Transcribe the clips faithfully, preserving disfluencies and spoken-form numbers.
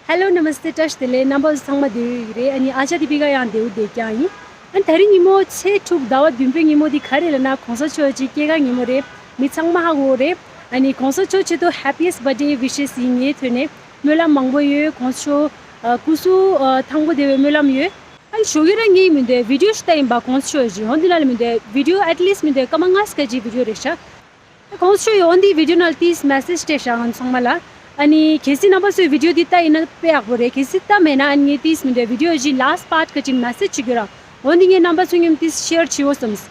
Hello, Namaste, བཀྲ་ཤིས་བདེ་ལེགས། རྣམ་པ་ཚོ་ཚང་མ་བདེ་པོ་ཡོད་ཀྱི་རེད། ཨ་ནི་ཨ་ཅག་དེ་པི་ཀ་ཡང་བདེ་པོ་བསྡད་ཀྱི་ཡིན། ཨ་ནི་དེ་རིང་ཉིན་མོ་ཚེས་དྲུག་ཟླ་བ་བདུན་པའི་ཉིན་མོ་འདི་ག་རེ་ལབ་ན་གོང་ས་མཆོག་གི་སྐྱེས་སྐར་ཉིན་མོ་རེད། མི་ཚང་མ་ཧ་གོ་གི་རེད། ཨ་ནི་གོང་ས་མཆོག་ཆེད་དུ་happiest birthday wishes ཡིན། ངའི་ཐོག་ནས་སྨོན་ལམ་མང་པོ་ཡོད། གོང་ས་མཆོག་ཨ་སྐུ་གཟུགས་ཨ་ཐང་པོ་བདེ་བའི་སྨོན་ལམ་ཡོད། ཨ་ནི་ཞོགས་ཀས་རང་ངའི་མི་འདུག་བི་ཌི་ཡོ་ཞིག་ལྟ་ཡིན་པ། གོང་ས་མཆོག་གི་འོན་ཏེ་ལ་ལ་མི་འདུག་བི་ཌི་ཡོ་at least མི་འདུག་སྐར་མ་ལྔ་ཙམ་གྱི་བི་ཌི་ཡོ་རེད་ཤག་ད་གོང་ས་མཆོག་གི་འོན་ཏེ་བི་ཌི་ཡོ་ནང་ལ་ཏིས་མེ་སེཇ་སྤྲད་ཤག་ང་ཚང་མ་ལ། ཨ་ནི་གལ་སྲིད་རྣམ་པ་ཚོས་བི་ཌི་ཡོ་འདི་ལྟ་ཡིན་ན་དཔེ་ཡག་པོ་རེད། གལ་སྲིད་ལྟ་མེད་ན་ཨ་ནི་ངས་ཏིས་མི་འདུག་བི་ཌི་ཡོ་གི་last part ག་ཅིག་མེ་སེཇ་བྱེད་རྒྱུ་ར། འོན་ཏེ་ངས་རྣམ་པ་ཚོ་མཉམ་ཏིས་ཤེར་བྱེད་འོ་བསམས།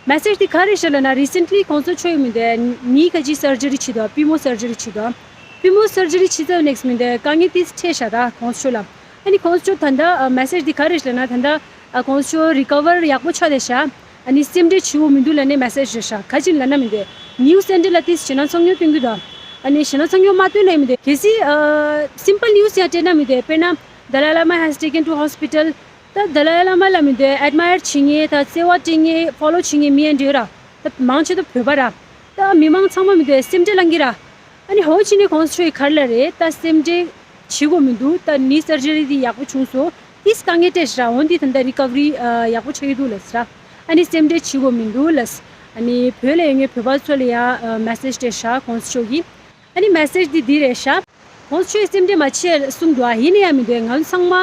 མེ་སེཇ་འདི་ག་རེ་ཤག་ལབ་ན་recently གོང་ས་མཆོག་གི་མི་འདུག་ནི་ག་ཅིག་སར་ཇི་རི་བྱེད་དོ། པུས་མོ་སར་ཇི་རི་བྱེད་དོ། པུས་མོ་སར་ཇི་རི་བྱེད་ཚར་ནེག་སི་མི་འདུག་དཀའ་ངལ་ཏིས་འཕྲད་ཤག་ད་གོང་ས་མཆོག་ལ། ཨ་ནི་གོང་ས་མཆོག་ད་ལྟ་ཨ་མེ་སེཇ་འདི་ག་རེ་ཤག་ལབ་ན་ད་ལྟ་ཨ་གོང་ས་མཆོག་རི་ཀ་བར་ཡག་པོ་ཆགས་བསྡད་ཤག་ཨ་ནི་སེམས་ཁྲལ་བྱེད་དགོས་མི་འདུག་ལབ་ནས་མེ་སེཇ་རེད་ཤག་ག་ཅིག་ལབ་ན་མི་འདུག་ནིའུ་སི་ཅེ་ནལ་ལ་ཏིས་ཞེ་ན་ཚང་ཉོ་སྟོན་གྱི་འདུག་ཨ་ནི་ཞེ་ན་ཚང་ཉོ་མ་སྟོན་ན་མི་འདུག་གལ་སྲིད་ཨ་simple news ཡང་སྤྲད་ན་མི་འདུག་དཔེར་ན་Dalai Lama has taken to hospital ད་Dalai Lama ལ་མི་འདུག admire བྱེད་མཁན་ད་བརྩེ་བ་སྤྲད་མཁན་follow བྱེད་མཁན་མི་ཡང་འདྲ་ར། ད་མང་ཆེ་ད་བོད་པ་ར། ད་མི་མང་ཚང་མ་མི་འདུག་སེམས་ཁྲལ་ལང་གི་ར། ཨ་ནི་ཧོ་ཅི་ནི་གོང་ས་མཆོག་གི་ག་རེ་ལབ་རེད། ད་སེམས་ཁྲལ་བྱེད་དགོས་མི་འདུག་ད་ནི་སར་ཇི་རི་འདི་ཡག་པོ་བྱུང་སོང་། ཏིས་དཀའ་ངལ་འཕྲད་ཤག་ར། འོན་ཏེ་ད་ལྟ་རི་ཀ་བ་རི་ཡག་པོ་ཆགས་ཀྱི་འདུག་ལབ་ཤག་ཨ་ནི་སེམས་ཁྲལ་བྱེད་དགོས་མི་འདུག་ལབ། ཨ་ནི་བོད་ལ་ཡོད་མཁན་བོད་པ་ཚོ་ལ་ཡང་མེ་སེཇ་སྤྲད་ཤག་གོང་ས་མཆོག་གིས། ཨ་ནི་མེ་སེཇ་འདི་འདི་རེད་ཤག་གོང་ས་མཆོག་གིས་སེམས་ཁྲལ་མ་བྱེད་གསུངས་འདུག་ཨ་ཡིན་ན་ཡང་མི་འདུག་ང་ཚོ་ཚང་མ་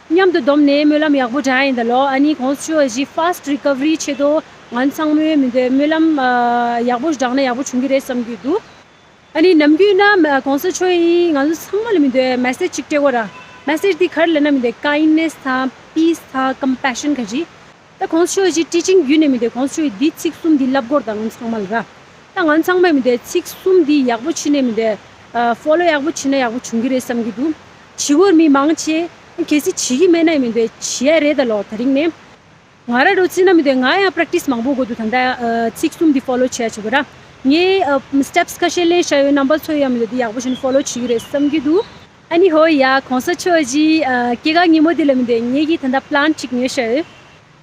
མཉམ་དུ་བསྡོམས་ནས་སྨོན་ལམ་ཡག་པོ་བསྒྲགས་ཡིན་ད་ལོ། ཨ་ནི་གོང་ས་མཆོག་གི་fast recovery ཆེད་དུ་ང་ཚོ་ཚང་མས་མི་འདུག་སྨོན་ལམ་ཡག་པོ་བསྒྲགས་ན་ཡག་པོ་བྱུང་གི་རེད་བསམ་གྱི་འདུག་ཨ་ནི་ནམ་རྒྱུན་ན་གོང་ས་མཆོག་གིས་ང་ཚོ་ཚང་མ་ལ་མི་འདུག་མེ་སེཇ་གཅིག་སྤྲད་ཀྱི་ཡོད་ར། མེ་སེཇ་འདི་ག་རེ་ལབ་ན་མི་འདུག kindness དང་peace དང་compassion ག་ཅིག་ད་གོང་ས་མཆོག་གི་ཊི་ཅིང་བརྒྱུད་ནས་མི་འདུག་གོང་ས་མཆོག་གིས་འདི་ཚིག་གསུམ་འདི་བསླབ་དགོས་རེད་ད་ང་ཚོ་ཚང་མ་ལ་ར། ད་ང་ཚང་མས་མི་འདུག་ཚིག་གསུམ་འདི་ཡག་པོ་བྱས་ནས་མི་འདུག་ཨ་ཕོ་ལོ་ཡག་པོ་བྱས་ན་ཡག་པོ་བྱུང་གི་རེད་བསམ་གྱི་འདུག་བྱེད་དགོས་མི་མང་ཆེ་གལ་སྲིད་བྱེད་ཀྱི་མེད་ན་མི་འདུག་བྱེད་ཡ་རེད་ད་ལོ། དེ་རིང་ནས་ང་ར་རོ་ཚིག་ན་མི་འདུག་ང་ཡང་པེ་རེག་ཊི་སི་མང་པོ་དགོས་འདུག་ད་ལྟ་ཨ་ཚིག་གསུམ་འདི་ཕོ་ལོ་བྱས་བྱེད་དགོས་ར། ངས་ཨ་སི་ཊེབ་སི་ཁ་ཤས་ལེན་བཞག་ཡོད། རྣམ་པ་ཚོ་ཡང་མི་འདུག་འདི་ཡག་པོ་བྱས་ནས་ཕོ་ལོ་བྱེད་ཀྱི་རེད་བསམ་གྱི་འདུག་ཨ་ནི་ཧོ་ཡ་གོང་ས་མཆོག་གི་ཨ་སྐྱེས་སྐར་ཉིན་མོ་འདི་ལ་མི་འདུག་ངེད་ཀྱིས་ད་ལྟ་པི་ལན་ཊི་གཅིག་ཉོས་བཞག་ཡོད།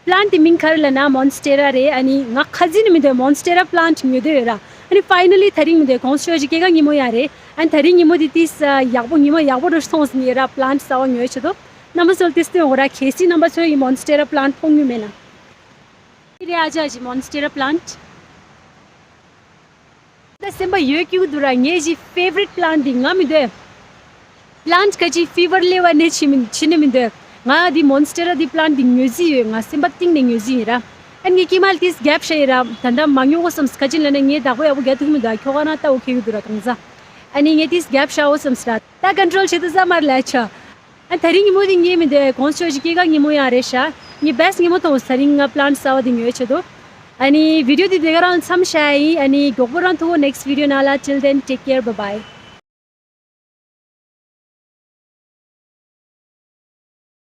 པི་ལན་ཊི་དེ་མིང་ག་རེ་ལབ་ན་མོན་སི་ཊེ་ར་རེད། ཨ་ནི་ང་ཁ་རྩང་ནས་མི་འདུག་མོན་སི་ཊེ་ར་པི་ལན་ཊི་ཉོས་བསྡད་ཡོད་ར། ཨ་ནི་ཕའི་ནལ་ལི་དེ་རིང་མི་འདུག་གོང་ས་མཆོག་གི་སྐྱེས་སྐར་ཉིན་མོ་ཡང་རེད། ཨ་ནི་དེ་རིང་ཉིན་མོ་འདི་ཏིས་ཡག་པོ་ཉིན་མོ་ཡག་པོ་འགྲོ་སོང་ཟེར་ནས་ར་པི་ལན་ཊི་གསར་པ་ཉོས་བྱེད་དོ། རྣམ་པ་ཚོ་ལ་ཏིས་སྟོན་འོ་ར། གལ་སྲིད་རྣམ་པ་ཚོ་ཡི་མོན་སི་ཊེ་ར་པི་ལན་ཊི་མཐོང་མྱོང་མེད་ན། འདི་རེད་ཨ་ཅག་གི་མོན་སི་ཊེ་ར་པི་ལན་ཊི། ད་སེམས་པ་ཡོད་སྐྱིད་འདུག་ར། ངའི་གི་ཕེ་ཝ་རི་ཊི་པི་ལན་ཊི་འདི་ང་མི་འདོད། པི་ལན་ཊི་ག་ཅིག་ཕི་ཝར་སླེབས་པ་ནས་ཕྱིན་མི་ཕྱིན་ནས་མི་འདོད། ང་འདི་མོན་སི་ཊེ་ར་འདི་པི་ལན་ཊི་འདི་ངོས་འཛིན་ཡོད། ང་སེམས་པ་གཏིང་ནས་ངོས་འཛིན་ཡིན་ར། ཨ་ནི་ངས་ཀྱི་མལ་ཏིས་གེབ་བཞག་ཡིན་ར། ད་ལྟ་མ་ཉོ་གོ་བསམས། ག་ཅིག་ལབ་ན་ངས་བདག་པོ་ཡག་པོ་རྒྱག་ཐུབ་ཀྱི་མི་འདུག་ཁྱོ་ག་རང་ལྟ་འོ་ཁེ་གི་འདུག་ར་གང་ཟག་ཨ་ནི་ངས་ཏིས་གེབ་བཞག་འོ་བསམས་ར། ད་ཀོན་ཊོལ་བྱེད་ཐུབ་ས་མ་རེད་ལ་ཆ། ཨ་དེ་རིང་ཉིན་མོ་འདི་ངའི་མི་འདུག་གོང་ས་མཆོག་གི་སྐྱེས་སྐར་ཉིན་མོ་ཡང་རེད་ཤག་ངའི་བེ་སི་ཊི་ཉིན་མོ་མཐོང་། དེ་རིང་ང་པི་ལན་ཊི་གསར་པ་འདི་ཉོས་བྱེད་དོ། ཨ་ནི་བི་ཌི་ཡོ་འདི་དེ་ག་རང་མཚམས་བཞག་ཡིན། ཨ་ནི་མགྱོགས་པོ་རང་ཐུག་གོ་next video ནང་ལ། Till then, take care, bye bye.